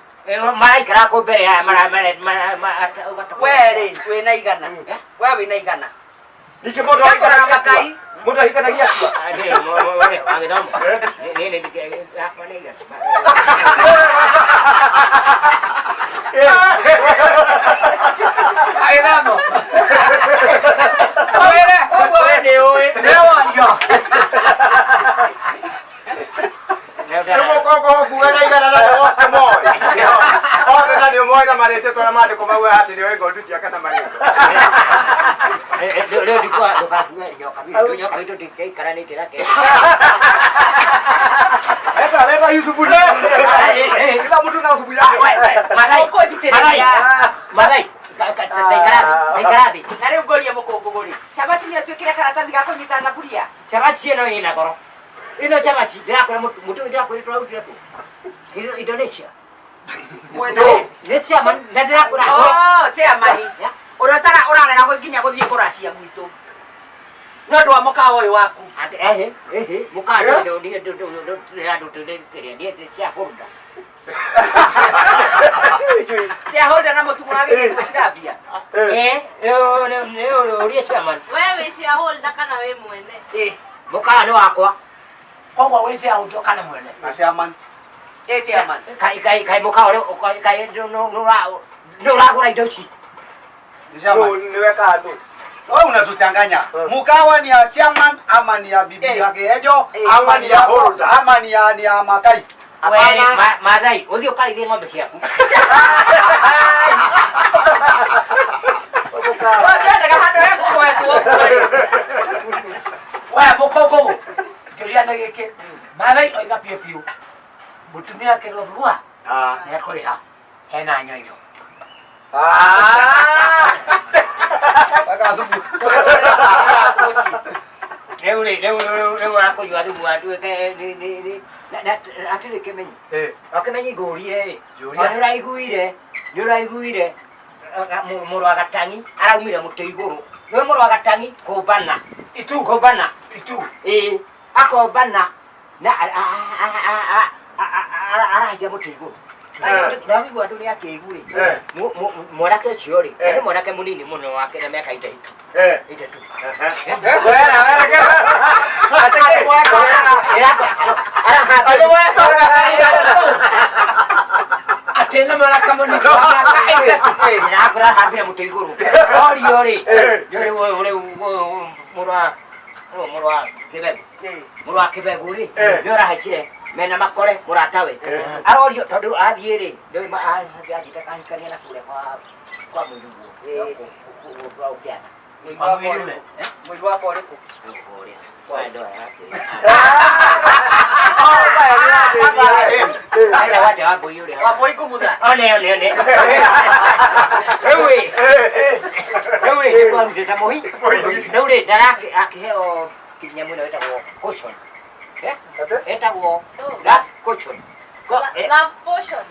Maraikara kũ mbere ya mara mara mara. Wewe wewe na igana. Wewe na igana. Nike mũndũ ahikanagia makai. Mũndũ ahikanagia akua. Agĩthamo. Wewe ũguo we nĩ ũĩ. Nĩwario. Rĩu mũkongo ũkuwe na igana na nĩwoke moĩ. Othe na nĩũmoĩ na marĩtĩtwo na maandĩko mau atĩ nĩoĩ ng'ondu ciake na marĩtwa. Rĩu ndũgakue nyoka bitũ, nyoka bitũ ndĩikaranĩtie nake. Leta hii supu. Kila mtu na supu yake. Mathai, taikara thĩ. Na rĩu ngũrie mũkũngũgũ rĩ, cabaci nĩ atuĩkire karatathi ga kũnyita thaburia? Cabaci ĩno ĩna goro. Ĩno cabaci ndĩrakwĩra mũtũ ndĩrakwĩra tũrautire kũ? Indonesia. Mwene. Nĩ chairman na ndĩrakwĩra. Oh, chairman. Ũrĩa ũrarega nginya gũthiĩ kũracia gwitũ. Nĩ ũndũ wa mũkawa ũyũ waku. Atĩ ehe, ehe, mũkawa ndĩ shareholder. Shareholder na mũtu mũragĩrĩire cirambia. Eh, ũrie chairman. Wewe wĩ shareholder kana wĩ mwene? Mũkawa nĩ wakwa. Koguo wĩ shareholder kana mwene? Na chairman. Eh, chairman. Kai kai kai mũkawa ũrĩ kai nĩ ũragũra indo ici. Niweka andũ. Wewe unatuchanganya. Mukawa ni ya chairman ama ni ya bibi yake Ejo ama ni ya holder ama ni ya ni ya Makai. Wewe Mathai, ũthiĩ ũkarĩithie ng'ombe ciaku. Ũngĩendaga handũ hekũgoetwo. We mũkũngũgũ, kĩũria nĩ gĩkĩ. Mathai oiga piũ piũ. Mũtumia akĩrwo thurua nĩ ekũrĩha. Hena nyoyo. Rĩu rĩ, rĩu rĩu rĩu akũnyua thumu atuĩke nĩ nĩ nĩ na atĩrĩ kĩmenyi. O kĩmenyi ngũrie ĩ. Njũria. Nĩ ũraiguire, nĩ ũraiguire mũrũ wa Gatangi araumire mũtĩ igũrũ. Nĩ mũrũ wa Gatangi kũmbana. Itu. Kũmbana. Itu. Ĩ, akombana na arahaica mũtĩ igũrũ. Ndagĩigua andũ nĩ akĩgu rĩ. Mwanake ũcio rĩ, nĩ mwanake mũnini mũno wake na mĩaka 3. 3. Atĩ na mwanake mũnini wa mĩaka 3. Ndĩrakora ahambire mũtĩ igũrũ. Orio rĩ, rĩu rĩu mũrũ wa mũrũ wa Kĩbegũ. Mũrũ wa Kĩbegũ rĩ, nĩ ũrahaicire mena makore mũratawe. Arorio tondũ athiĩ rĩ, athiĩte kahikania na kũrĩa kwa mũirũguo. Kwa ũkĩana. Mũiru wakwa ũrĩkũ? Kũrĩa. Kwa ndoa yake. Enda wate Wambui ũrĩa. Wambui ngũmutha. One one one. Rĩu ĩ. Rĩu ĩ nĩ kwarutĩte mũhi. Rĩu rĩ ndarake akĩheo nyamũ ĩno ĩtagwo caution. Ĩtagwo love caution. Love potion.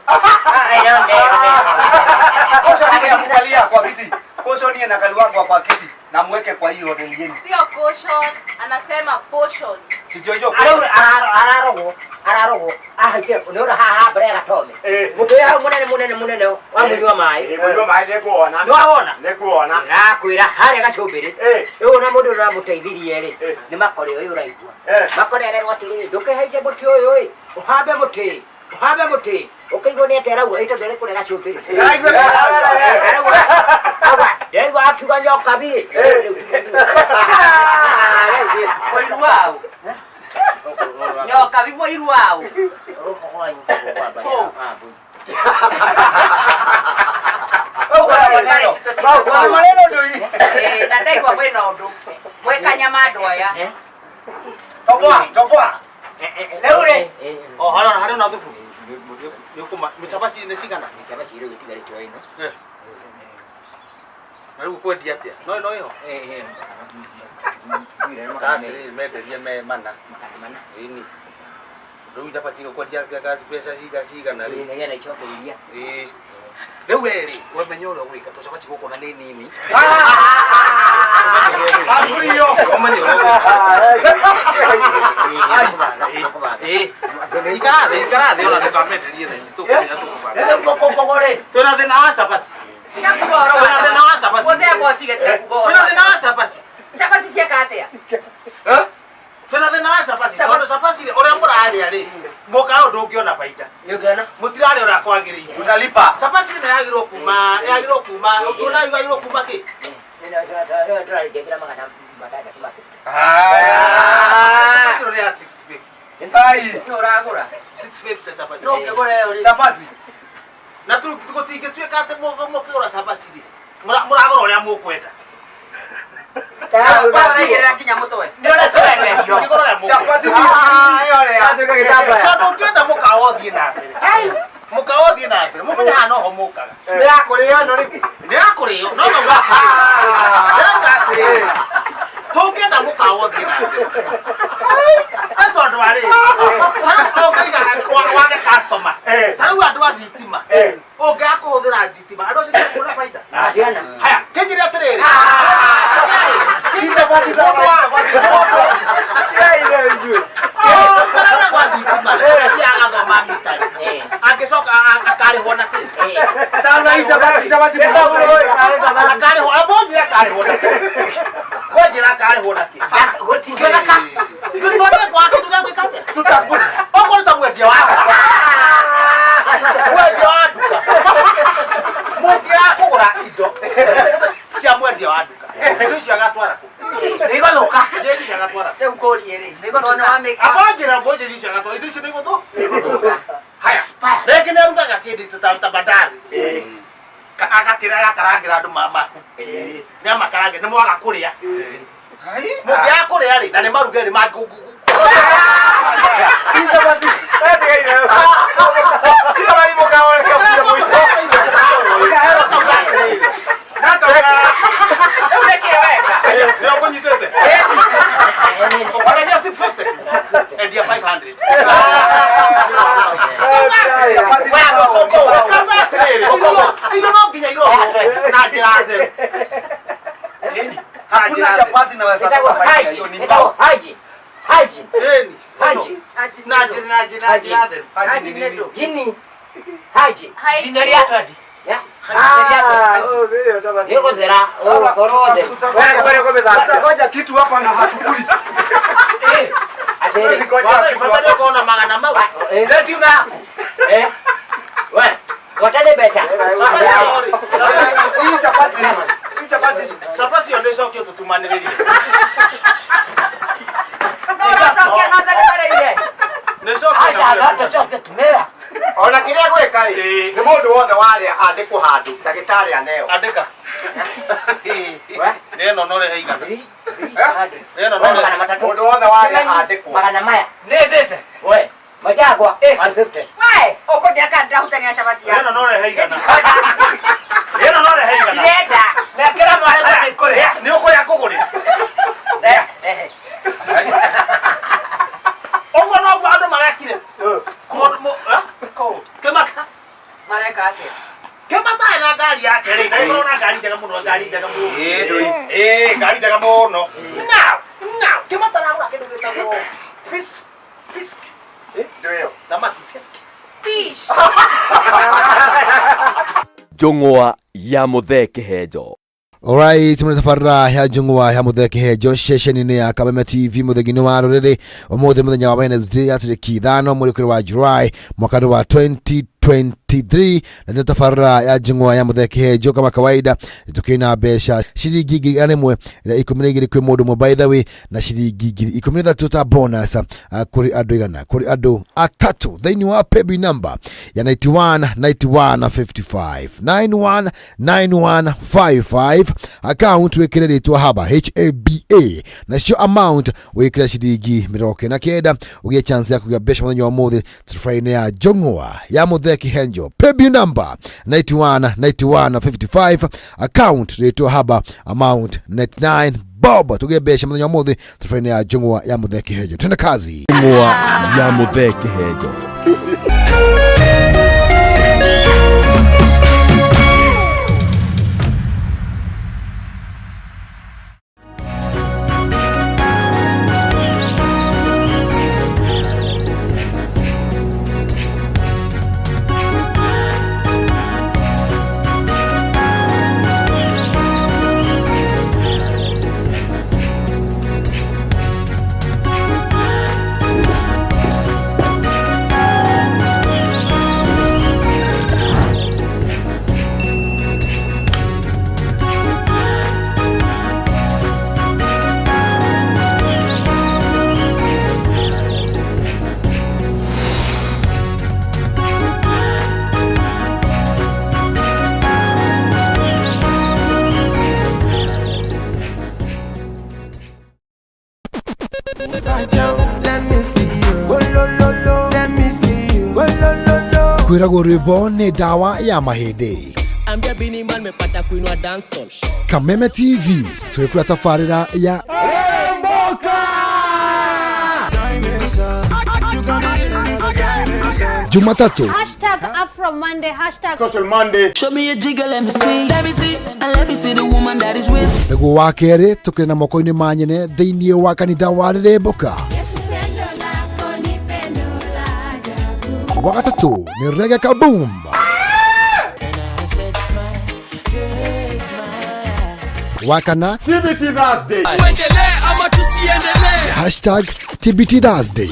Caution ni ya kukalia kwa kiti. Caution ni inakaliwangwa kwa kiti na mweke kwa hiyo hoteli yenu. Sio caution, anasema potion. Sio hiyo. Ararogwo ararogwo ahaicire nĩ ũra haha mbere ya gatome mũtĩ ũyũ hau mũnene mũnene mũnene wa mũnyua maĩ Mũnyua maĩ nĩnguona. Nĩwawona? Nĩnguona. Ndĩrakwĩra harĩa gacũmbĩrĩ rĩu ona mũndũ ũramũteithirie rĩ nĩ makore ũyũ ũraigua makore arerwo atĩrĩrĩ ndũkĩhaice mũtĩ ũyũ ĩ ũhambe mũtĩ ũhambe mũtĩ ũkĩigua nĩ atĩa arauga ĩ tondũ arĩ kũrĩa gacũmbĩrĩ ndĩraigua akiuga nyoka biĩ Mũiru wau. Nyoka bi mũiru wau. Na ndaigua mwĩna ũndũ. Mwĩkanyama andũ aya. Toboa, toboa. Rĩu rĩ, o harĩa harĩa na thubu. Mĩcabaci nĩ cigana? Mĩcabaci rĩu ĩtigarĩte o ĩno. Na rĩu ũkwendia atĩa? No ĩno ĩho? Atĩrĩrĩ, menderie me mana. Ĩni. Rĩu cabaci ũkwendia mbeca cigana rĩ? Nĩgetha icoke iria. Ĩĩ. Rĩu we rĩ, wemenya ũrĩa ũgwĩka tondũ cabaci gũkũ na nĩ nini. Ũmenye ũrĩa ũgwĩka. Ikara thĩ, ikara thĩ ona ndũkamenderie thaa ici tũkũmenya tũkũbanga. Twĩna thĩna wa cabaci. Twĩna thĩna wa cabaci. Mũthemba ũtige Twĩna thĩna wa cabaci. Cabaci cieka atĩa? Twĩna thĩna wa cabaci tondũ cabaci rĩ ũrĩa mũrarĩa rĩ mũkawa ndũngĩona baida. Mũtirarĩa ũrĩa kwagĩrĩire. Tunalipa. Cabaci ĩno yagĩrĩirwo kuma yagĩrĩirwo kuma tuona yagĩrĩirwo kuma kĩ? Tũrarĩnjĩkĩra 650. Kĩro nĩ ya 650. Sai. Ũragũra. 650 cabaci. No ũkĩgũra ĩyo rĩ. Cabaci. Na tũtingĩtuĩka atĩ mũkĩgũra cabaci rĩ mũragũra ũrĩa mũkwenda. Ũraigĩrĩra nginya mũtwe. Chapati tondũ ũngĩenda mũkawa ũthiĩ na mbere mũkawa ũthiĩ na mbere mũmenye haha noho mũkaga Nĩ ya kũrĩo ĩno rĩ. nĩ ya kũrĩo no no ndĩrauga atĩrĩrĩ tũngĩenda mũkawa ũthiĩ na mbere nĩ tondũ wa rĩrĩ ũngĩiga wage customer ta rĩu andũ a thitima ũngĩaga kũhũthĩra thitima andũ acio nĩmekuona baida haya kĩnjĩre atĩrĩrĩ kĩnjĩre mũndũ wa gwa thitima agathoma mitari angĩcoka akarĩhwo na kĩ Sasa hii chapati chapati. akarĩhwo ambonjĩre akarĩhwo na kĩ kwanjĩra akarĩhwo na kĩ gũtingĩoneka tũtwathiĩ gwake tũgagwĩka atĩa okorwo nĩ ta mwendia wa nduka mwendia wa nduka mũngĩaga kũgũra indo cia mwendia wa nduka indo icio agatwara kũ Nĩ igũthũka. Njĩra icio agatwara Rĩu ngũrie rĩ. Tondũ nĩ Abonjĩra mbonjĩra icio agatwara indo icio nĩ igũthũka haya rĩngĩ nĩ arugaga kĩndũ ta bandari agakĩra agakarangĩra andũ maku nĩ amakarangĩra nĩ mwaga kũrĩa mũngĩaga kũrĩa rĩ na nĩ maruge rĩ mangĩ Marimo kaone kĩa mũito. Nĩ ũkũnyitĩte? Wanagia 650. Endia 500. Irio no nginya irorwo na njĩra theru. Hakuna chapati naweza toka faida hiyo ni mbao. Haji. Haji. Haji. Na njĩra theru. Haji ni nini? Jini. Haji. Jina rĩatwa ndi. Ya. Nĩgũthera ũkorwo the. Ngoja kitu hapa na hatukuli. Atĩrĩ. Bata nĩũkorwo magana mau. Ndio yaku. Eh. We, watane mbeca. Hii chapati. Hii chapati. Chapati yo nĩcokie tũtumanĩrĩrie. No ũracokia na thakame Nĩcokie Aja na tũcoke tumera. Ona kĩrĩa gwĩka rĩ, nĩ mũndũ wothe warĩa andĩkwo handũ, ndagĩtarĩ aneo. Andĩka. Nĩ ĩno no rehe igana. Nĩ ĩno no rehe. Mũndũ wothe warĩa andĩkwo. Magana maya. Nĩ ndĩte. We, majagwa 150. We, ũkũndia kana ndĩrahutania chapati Nĩ ĩno no rehe igana. Nĩ ĩno no rehe igana. Ndĩrenda. Nekĩra maĩ na nĩkũrĩa. Nĩ ũkũrĩa ngũgũrĩra. Ũguo noguo andũ marekire. Kĩmata. Mareka atĩa? Kĩmata ena ngari yake rĩ, na ĩkorwo na ngari njega mũno, ngari njega mũno. Ĩĩ, ngari njega mũno. Now, Kĩmata aragũra kĩndũ gĩtagwo fisk. Fisk. Ndio ĩyo. Thamaki fisk. Fish. Njũng'wa ya Muthee Kĩhenjo. Alright, mnatafarra ya njungwa ya Muthee Kĩhenjo ceceni-inĩ ya Kameme TV mũthenya-inĩ wa rũrĩrĩ ũmũthĩ mũthenya wa Wednesday ya tarĩki 5 mweri wa July mwaka wa 2023 na nĩ tabarĩra ya njungwa ya Muthee Kĩhenjo kama kawaida tukina mbeca ciringi 112 kwĩ mũndũ ũmwe by the way na ciringi 13 ta bonus kũrĩ andũ igana kũrĩ andũ atatũ thĩinĩ wa paybill number ya 91 91 55 91 91 55 account wikire ritwa haba HABA nacio amount wikire ciringi 99 ugie chance ya kugia mbeca muthenya wa muthi Friday ya njungwa ya Muthee Kĩhenjo paybill number 91 91 55 account ritwa haba amount 99 bob tugie mbeca muthenya wa muthi Friday ya njungwa ya Muthee Kĩhenjo. Twende kazi. Njũng'wa ya Muthee Kĩhenjo. Kwiragwo rwimbo nĩ ndawa ya mahĩndĩ. Kameme TV twĩkũra tabarĩra ya Jumatatu Hashtag Afro Monday, hashtag Social Monday. Show me a jigger, let me see. Let me see, and let me see the woman that is with. Nĩguo wa kerĩ tũkĩrĩ na moko-inĩ ma nyene thĩinĩ wa kanitha wa Rĩrĩmbũka. Wa gatatũ nĩ Reggae Kaboom. Wa kana TBT Thursday. Hashtag TBT Thursday.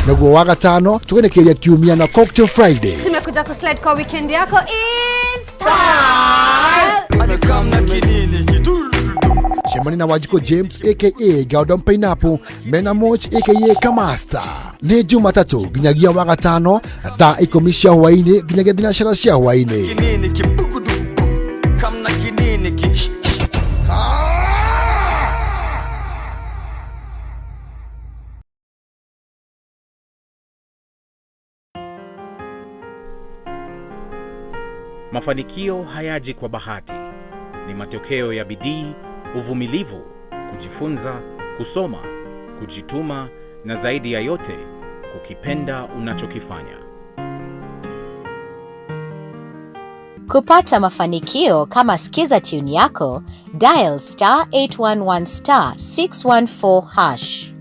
Nĩguo wa gatano tũgenekeria kiumia na Cocktail Friday. Tumekuja kuslide kwa weekend yako in style. Shemani na Wajiko James aka Gaudon Pineapple Mena Moch aka Kamasta. Nĩ Jumatatu nginyagia wa gatano thaa 10 cia hwaĩ-inĩ nginyagia thinacara cia hwaĩ-inĩ. Mafanikio hayaji kwa bahati. Ni matokeo ya bidii, uvumilivu, kujifunza, kusoma, kujituma na zaidi ya yote kukipenda unachokifanya. Kupata mafanikio kama Skiza tune yako, dial star 811 star 614 hash.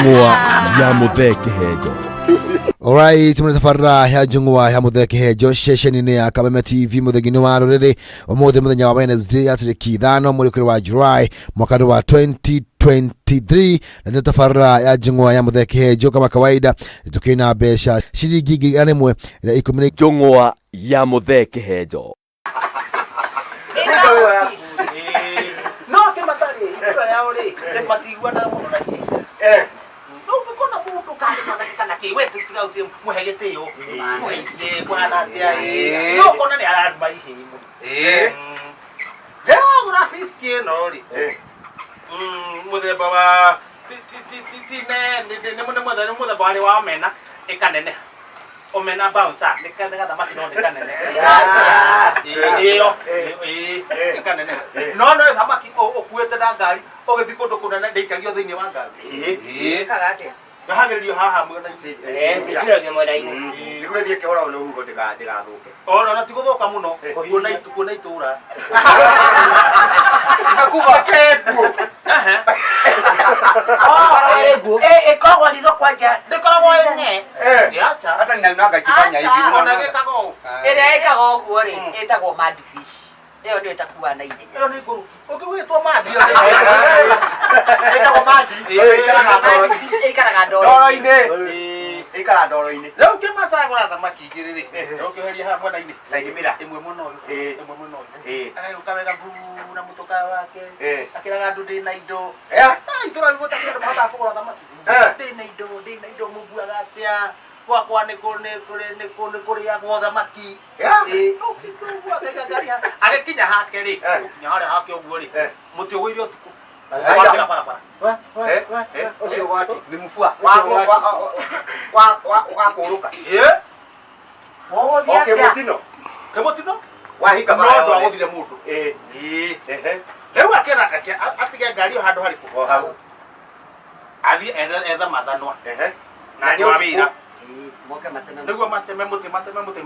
Njũng'wa ya Muthee Kihenjo. Alright, mnatafarra ya njũng'wa ya Muthee Kihenjo ceceni-inĩ ya Kameme TV mũthengi-inĩ wa rũrĩrĩ ũmũthĩ mũthenya wa Wednesday ya tarĩki 5 mweri wa July mwaka wa 2023 na nĩ tabarĩra ya njũng'wa ya Muthee Kihenjo kama kawaida tukina mbeca ciringi 1,010. Njũng'wa ya Muthee Kihenjo. No kĩmatarĩ itũra rĩao rĩ matiguanaga mũno na ihĩĩ. No ũngĩkona mũndũ kana mwanake kana kĩ we tiga ũtie mũhe gĩtĩo mũhe itĩ kũhana atĩa ĩ no ũkona nĩ araruma ihĩĩ mũno. Rĩu wagũra fiski ĩno rĩ mũthemba wa ti ne nĩ mũthemba warĩ wa omena ĩkaneneha omena bouncer nĩ gathamaki no nĩ kanene ĩyo ĩkaneneha no no thamaki ũkuĩte na ngari ũgĩthiĩ kũndũ kũnene ndĩikagio thĩinĩ wa ngari. Ĩkaga atĩa? Yahagĩrĩrio haha mwena-inĩ. Ĩkĩragio mwena-inĩ. Nĩguo ĩthiĩ ĩkĩhora na rũhuho ndĩgathũke. Ona ti gũthũka mũno kuona itũra. Nakuba kenguo. Ĩkoragwo ritho kwanja ndĩkoragwo ĩ ng'e. Acha. Hata ninaonaga ikifanya hivi. Ona ĩgĩkaga ũũ. Ĩrĩa ĩkaga ũguo rĩ ĩtagwo mad fish. Ĩyo nĩyo ĩtakuaga na ihenya. Ĩyo nĩ ngũrũ. Ũngĩgwĩtwo madi ĩyo nĩ ĩtagwo madi. Ĩikaraga ndoro-inĩ. Ĩikaraga ndoro-inĩ. Rĩu kĩmatagũra thamaki igĩrĩ rĩ ũkĩoheria haha mwena-inĩ. Saidimira. Ĩmwe mwena ũyũ. Ĩmwe mwena ũyũ. Agagĩũka wega mbuu na mũtoka wake. Akĩraga andũ ndĩna indo. Itũra rĩu gũtakĩrĩ andũ mahotaga kũgũra thamaki. Ndĩna indo, ndĩna indo mũnguaga atĩa. Gwakwa nĩ kũrĩagwo thamaki. Agĩkinya hake rĩ, gũkinya harĩa hake ũguo rĩ, mũtĩ ũgũire ũtukũ. Wakĩra barabara. Ũcio gwake. Nĩ mũbua. Wa kũũrũka. Kĩmũtino. Kĩmũtino? Wahinga no ndwagũthire mũndũ. Rĩu akĩra atige ngari ĩyo handũ harĩkũ? O hau. Athiĩ ethe mathanwa. Na nĩ wa wĩra. Moke mateme nĩguo mateme mũtĩ mateme mũtĩ.